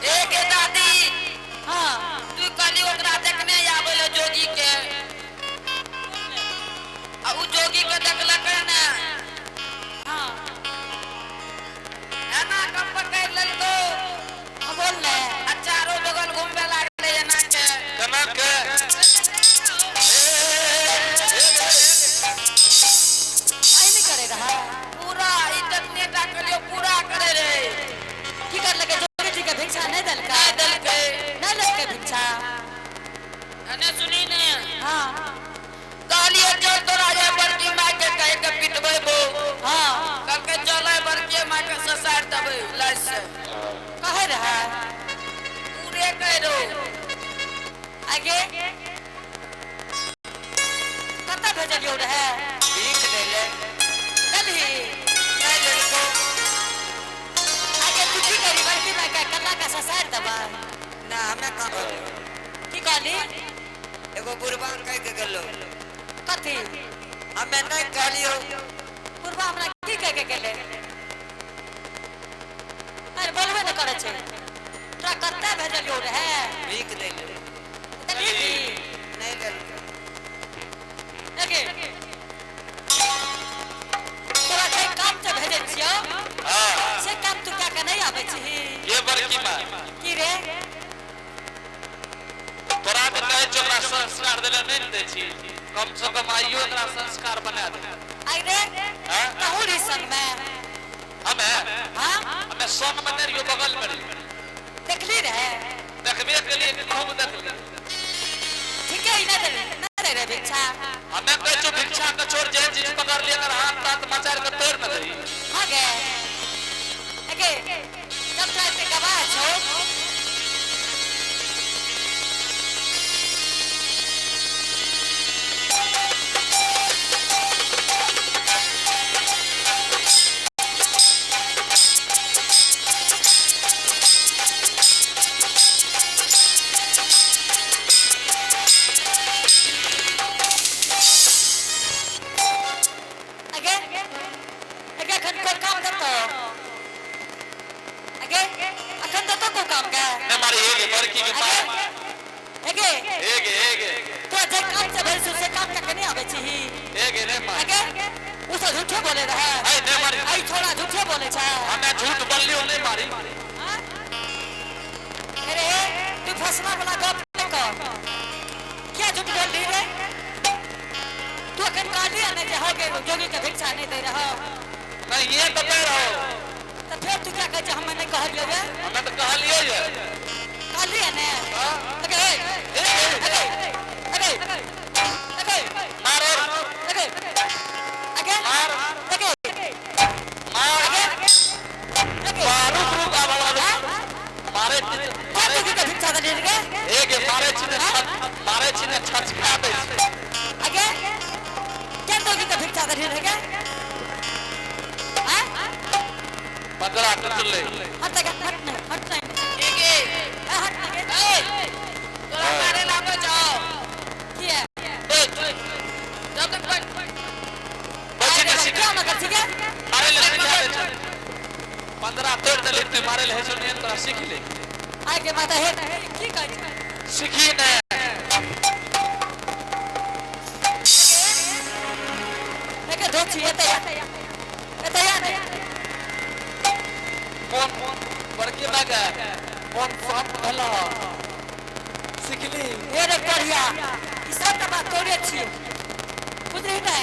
ए गे दादी। हाँ। तू कहली ओकरा देखने आबै ले जोगी के, आ उ जोगी के देखलकै ने। हाँ। एना के पकड़ि लेलको। हाँ, बोल ने। आ चारो बगल घुमबे लागलै एना के। केना के? आई नहीं करे रहा। पूरा ई जतने टा कहलियो पूरा करे रहे। की करलकै? जोगी जी के भिक्षा नहीं देलकै? नहि देलकै। नहीं देलकै भिक्षा? एने सुनी ने। हाँ। कहलिए चल तोरा जे बड़की माय के कहि के पिटबै बो। हाँ। कहलकै चलै, बड़की माय के ससारि देबै लाज से। कहे रहा? पूरे कहि रहो। आगे कतऽ भेजलियौ रहे? भीख दै ले। देलही? नहि लेलको। आगे तू की करी? बड़की माय के कल्ला के ससारि देबै? ना, हमे कहाँ कहलियौ। की कहली? एगो बुढ़बा कहि के गेलो। कथी? हमे नहि कहलियौ। बुढ़बा हमरा की कह के गेलै? अरे, बोलबे नहि करै छै। तोरा कतऽ भेजलियौ रहे? भीख दै ले। देलही भी? नहि लेलको। एगे, तोरा जे काम से भेजै छियौ, से काम तू कए के नहि आबै छही। ये बड़की माय। की रे? तोरा तऽ कहै छौ ओकरा संस्कार देले नहि ने दै छी। कम से कम आइयो एकरा संस्कार बना दे। आइ रे। हाँ? तहूँ रही संगमे? हमे? हाँ। हमे संग में नहि रहियो, बगल में रहियो। देखली रहे? देखबे केलिए, खूब देखली। ठीके ही नहि देली, नहि दै रहे भिक्षा? हमे कहै छौ भिक्षा के छोड़, जे चीज पकड़ लिये एकर हाथ तात मचारि के तोड़ न दही। हाँ गे, एगे, जब तोरा एते गवाह छौ। अगे, अगे, अखन कोई काम देतो? अगे, अखन देतो कोई काम के? नहि मारी हे गे बड़की के। अगे। मार। अगे। हे गे, हे गे। तोरा जे काम से भेज से काम के नहीं आबै छही। हे गे, नहि मार। अगे, उ सब झूठे बोले रहे। ऐ, नहि मारी। आई छोड़ा झूठे बोले छै। हमे झूठ बोललियो? नहि मारी। हाँ? अरे, तू फसना वाला गप नहीं कर। क्या झूठ बोल रही रे तू? अखन कहली ने जे हो गे, जोगी के भिक्षा नहीं दे रहा। नहीं, ये तऽ कह रहो। तो फिर तू क्या कहै छै, हमे नहीं कहलियो रे? हमे तऽ कहलियो ये। कहलिए ने? हाँ। अगे। हे गे। अगे, अगे, अगे। मारो। अगे, अगे। मार। अगे। मार। अगे, अगे। मारू, रुक, आब आब। हाँ? मारे। क्या जोगी के भिक्षा दे रे? हे गे, मारे छी ने छत मारे छी ने, छचका दै छी। अगे, क्या जोगी के भिक्षा दे रे गे? हाँ? पंजरा टूटलै। हट गे, हट नहीं, हट नहीं। ए गे। ए, हट नहीं गे। ए, तोरा मारे लाबै छौ। की है? बैठ जब तक बैठ। बैठी ने सीख। क्या मगर ठीक है? मारे ले सिखा दै छै। पंजरा तोड़ देली। तू मारे ले हे छौ, तोरा सीख ले। आगे माता हे, की कहै छै? सीखी ने। एके धोची एते एते या ने। कोन बड़की माय के कोन शांत भेलो? सिखली? हे रे कोरिया, ई सब तऽ बात तोरे छियौ, बुझली ने?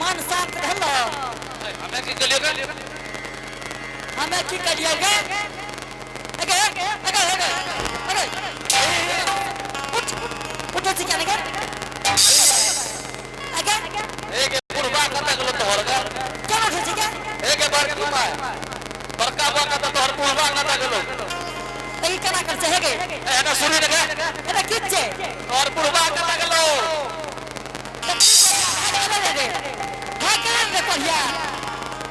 मन शांत भेलो? हमे की कहलियो गे? हमे की करियै गे? अगे, अगे, अगे, अगे, उठ, उठो छी क्या गे? अगे। हे गे, बुढ़बा कतऽ गेलो तोहर गे? केना उठै छी गे? हे गे बड़की माय, बड़का बुआ कतऽ तोहर? बुढ़बा कतऽ गेलो? तऽ ई केना कर छै हे गे? एने सुनी ने गे। एना की छै? तोहर बुढ़बा कतऽ गेलो? रे भाग गेलै रे कोरिया,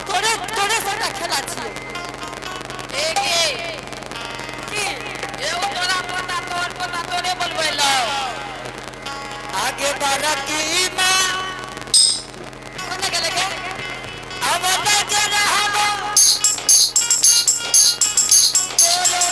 तोरे तोरे सबटा खेला छियै। ए गे। की? एगो तोरा पोता, तोहर पोता तोरे बोलबै लौ। आगे बड़की माँ। कोना गेलै गे? अब तक रहबो तोरो।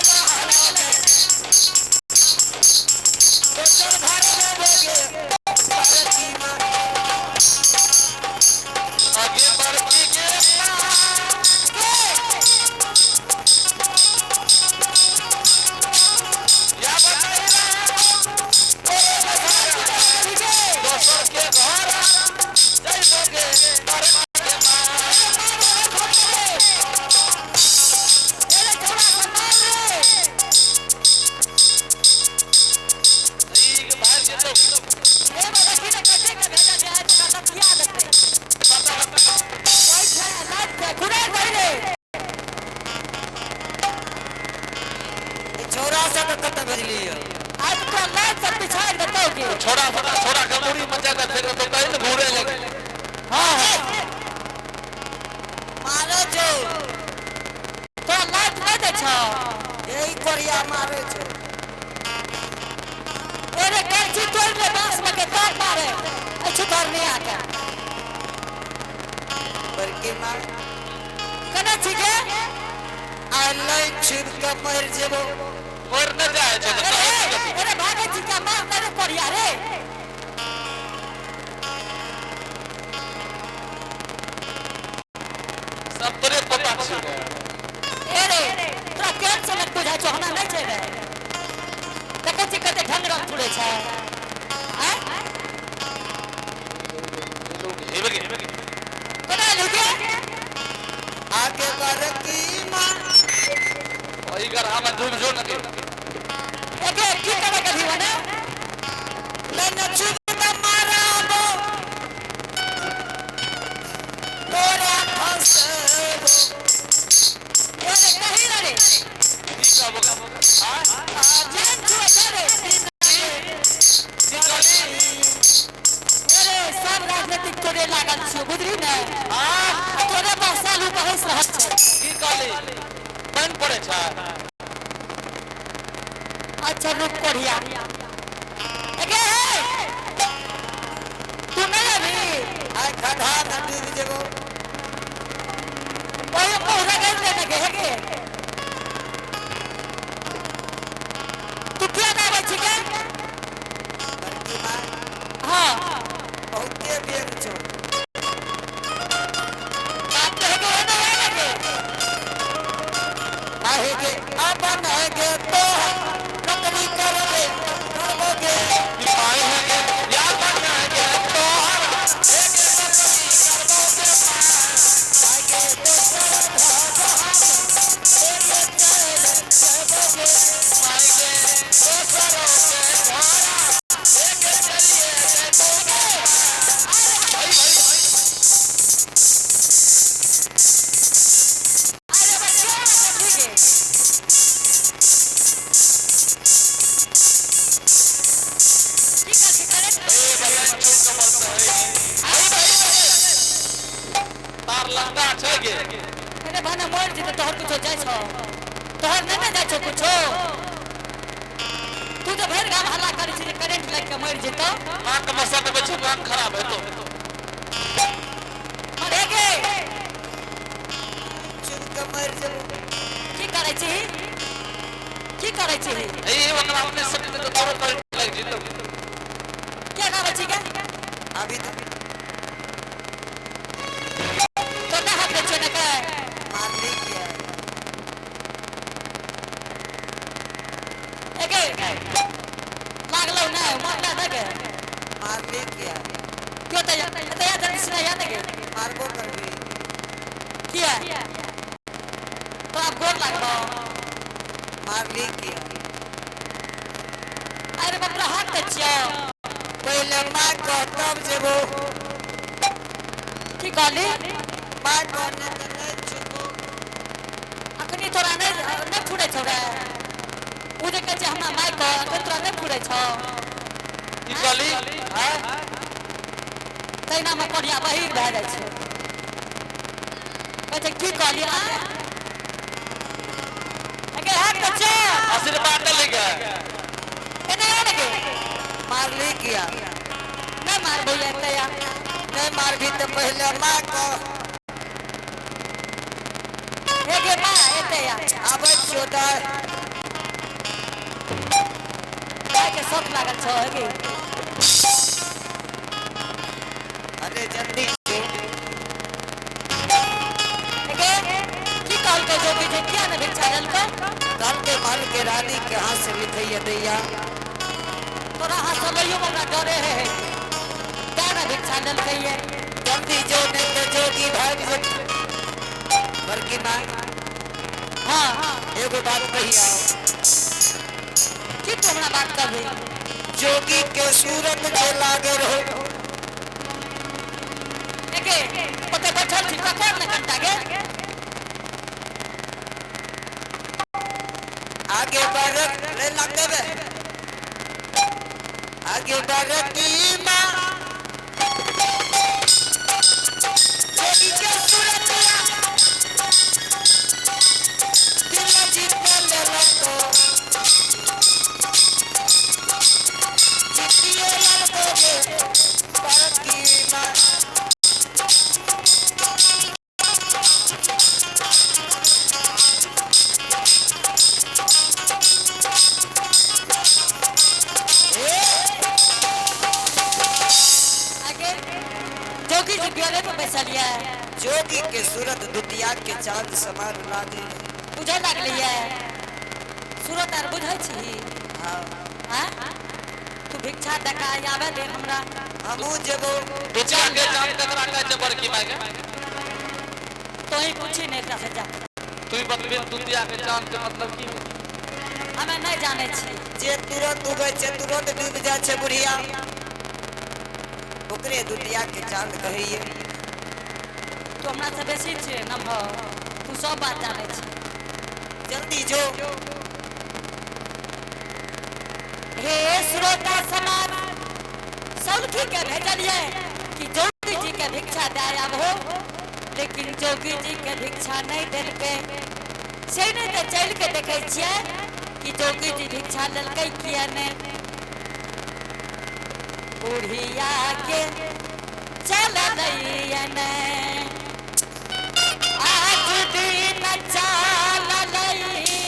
सबके कतऽ भेजलियै? आज तोरा लाज सब पिछाड़ देतौ के। छोड़ा छोड़ा छोड़ा के मुड़ी मचा के फेंक तो कहीं न घूरे लगे। हाँ हाँ। मारै छौ। तोरा लाज नहि दै छौ? यही कोरिया मारै छौ। ओरे करची तोड़ ले बांस में के ताप मारे अच्छी तोर नहीं आके। बड़की माँ। कने छी गे? आइ लाइन छुबि के मरि जेबो। मर न जाए छो तो अरे कहीं। अरे भागे छी का मार दे रे कोरिया रे। सब तोरे पोता छी। ए रे तोरा केहन समझ बुझाइ छौ? हमरा नहि छै रे। देखै छी कते ढंग रंग थुरै छै। आँय? हेबे गे। कोना एलhu गे? आगे बड़की माँ। ओही गढ़ा में डूब जो न गे। एगे की करे गेलही ओने? लाइन छुबि के मारबो, तोरा फंसेबो। ए रे कही ना रे। की कहबो? आँय? जान छुए जा रे। की कहली? अरे सब राजनीतिक तोरे लागल छियो, बुझली ने? आँय? आ तोरे पर सालू बहस रहल छै। की कहली? पानि पड़ै छै। अच्छा रुक कोढ़िया। एगे हे तू नहीं अभी? आइ खड्डा मे डूबि जेबो। ओए पौधा गड़ लेने गे। हे गे तू किया ना आबै छी गे? बड़की माँ। हाँ। बहुते बेग छौ। बाप रे, हे गे एने आ गे। आहे गे अपन है गे तो नौकरी करबे करबो गे। की पाए है गे या बन है गे तोहर एक नौकरी करबो गे मां। आइ गे दोसर घर हम एक चल जेबो गे। माय गे दोसरो के घोड़ा एक चलिए जेबो गे। भाई भाई। अरे बच्चा ठीक है। की कर छी करे? ए भैया चुप कमल से है। भाई भाई तार लंगा छै गे। अरे भाना मर जेतै तोहर, कुछो जाइ छौ तोहर? नहि ने जाइ छौ कुछो। तू तऽ भरि गाम हल्ला करै छी जे करेंट लागि के मरि जेतौ। नाक मसा देबै छै, नाक खराब हेतौ। मरे गे। चुप के मरि जेबो। की करै छी? की करै छी? ए ओकरा अपने शरीर में तो तोरो करंट लागि जेतौ। के गाबै छी गे? अभी तऽ तो नहि हाथ दै छियै ने के? मारली किया? एगे लागलौ नहि? मरला नहि गे? मारली किया? क्यों तऽ एतऽ या जल्दी सुना या ने गे। मारबो करबी? किया तो आब गोर लागलौ? मारली किया? अरे बाप रे, हाथ दै छियौ। पहिले माय कह तब जेबो। की कहली? माय कह, नहि तऽ नहि छुबो। अखनी तोरा नहि नहि फुरै छौ रे? ओ जे कहै छै हमरा माय कह, अखन तोरा नहि फुरै छौ? की कहली? आँय? तहिनामे कोढ़िया बहिर भए जाइ छै। कहै छै की कहली? आँय एगे हाथ दै छियौ। आशीर्वाद ले गे। एने आ ने गे। मारली किया? नहि मारबौ या एतऽ या। नहि मारबी तऽ पहिले माय कह। हे गे माँ, एतऽ या। आबै छियौ दाय। मायके शौक लागल छौ हे गे। अरे जल्दी छौ। एगे की कहलकै जोगी जे किया ने भिक्षा देलकौ? कल के माल के रानी के हाथ से लिखैया दैया। तोरा हाथ से लइयो में हमरा डरे हे हे, तें ने भिक्षा लेलकै ये। जल्दी जो, नहीं तो जोगी भाग जेतौ। बड़की माय। हाँ। एगो बात कही आओ। की तू हमरा बात करबी? जोगी के सूरत जे लागे रहो। एगे ओते बैठल छी, पकड़ ने कनिटा गे। आगे बढ़ ले लग देबे आगे बढ़ती माँ जोगी के सूरतिया दिल जीत लेलको जीतिए ललको गे बड़की माँ। आगे जोगी जी बियरे पर बैसलिए। जोगी के सूरत दुतिया के चांद समान लागे। बुझे लागलिए सूरत आर बुझै छी? हाँ। हाँ, तू भिक्षा दका आबे दे हमरा। हमहू जेबो। दुतिया के चांद ककरा कहै छै बड़की माय के? तोही पूछी नहीं एकरा से जा। तू ही बतबे, दुतिया के चांद के मतलब की होइ? हमे नहीं जाने छी। जे तुरंत उगै छै तुरंत डूबि जाइ छै बुढ़िया, ओकरे दुतिया के चांद कहैये। तू हमरा से बेसी छियै नम्हर, तू सब बात जाने छी। जल्दी जो। हे श्रोता समाज, सौलखी के भेजलिए कि जोगी जी के भिक्षा दे आबहो, लेकिन जोगी जी के भिक्षा नहीं देलकै। से नहीं तऽ चलि के देखै छियै कि जोगी जी भिक्षा लेलकै किया नहि। बुढ़िया के चललैया नहि, आज दिन चललै नहीं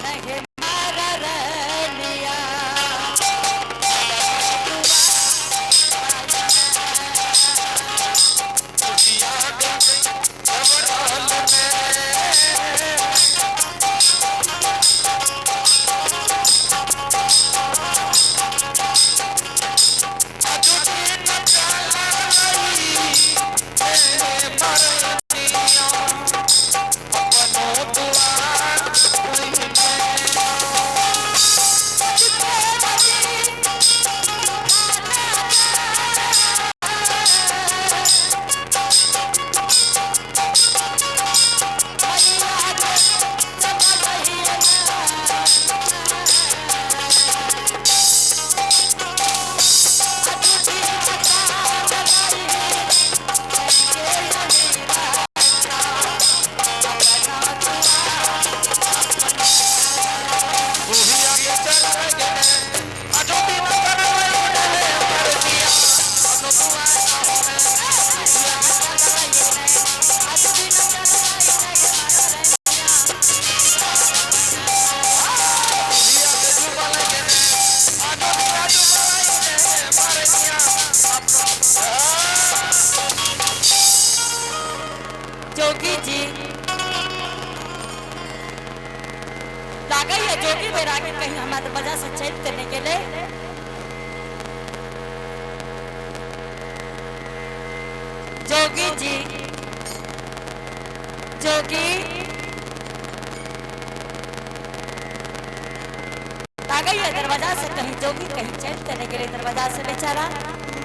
मरनिया। जोगी जी लागैया जोगी बैरागी कहीं हमरा दरवाजा से चलि तऽ नहि गेलै। जोगी जी, जोगी लागैया दरवाजा से कहीं जोगी कहीं चलि तऽ नहि गेलै दरवाजा से बेचारा।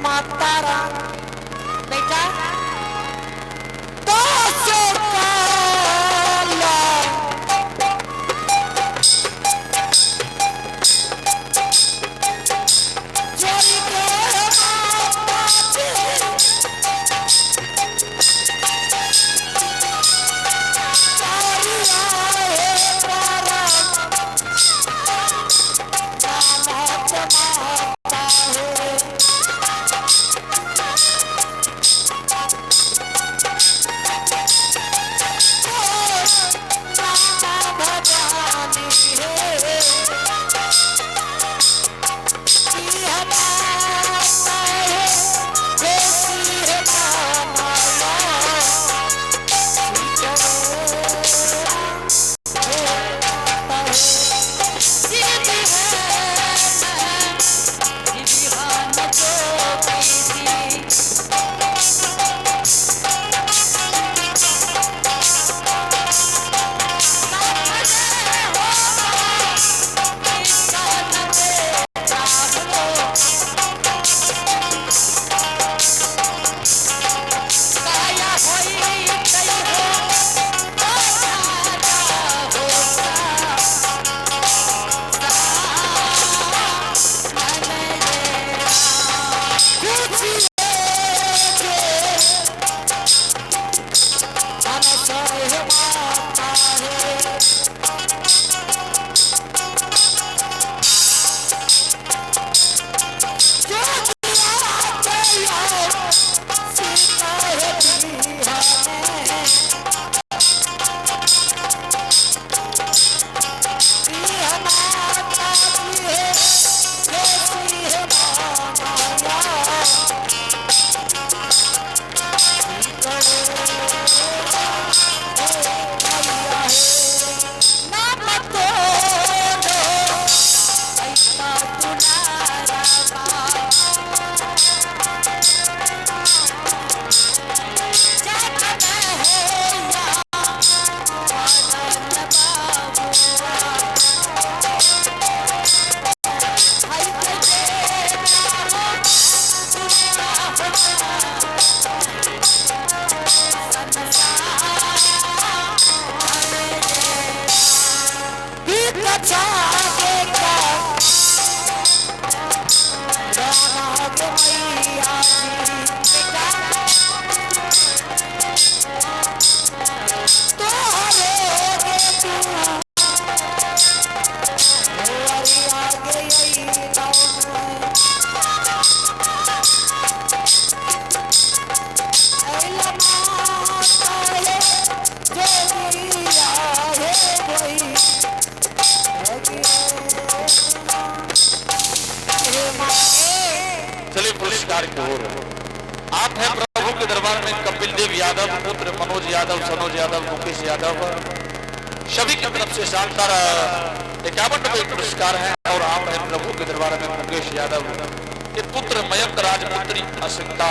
माता राम। बेटा। दस काला जोड़ी के माता जी चारिया हे परम नानक माता हे। भिक्षा के का राना के मैया जी बेटा तोहरे गे तू होरिया गे अइला माता हे जोगिया हे कोई हे माँ चलिए पुरस्कार की ओर आप हैं प्रभु के दरबार में कपिल देव यादव पुत्र मनोज यादव सनोज यादव मुकेश यादव सभी की तरफ से शानदार 51 रुपए पुरस्कार है और आप हैं प्रभु के दरबार में मुकेश यादव के पुत्र मयंक राजपुत्री असिंता।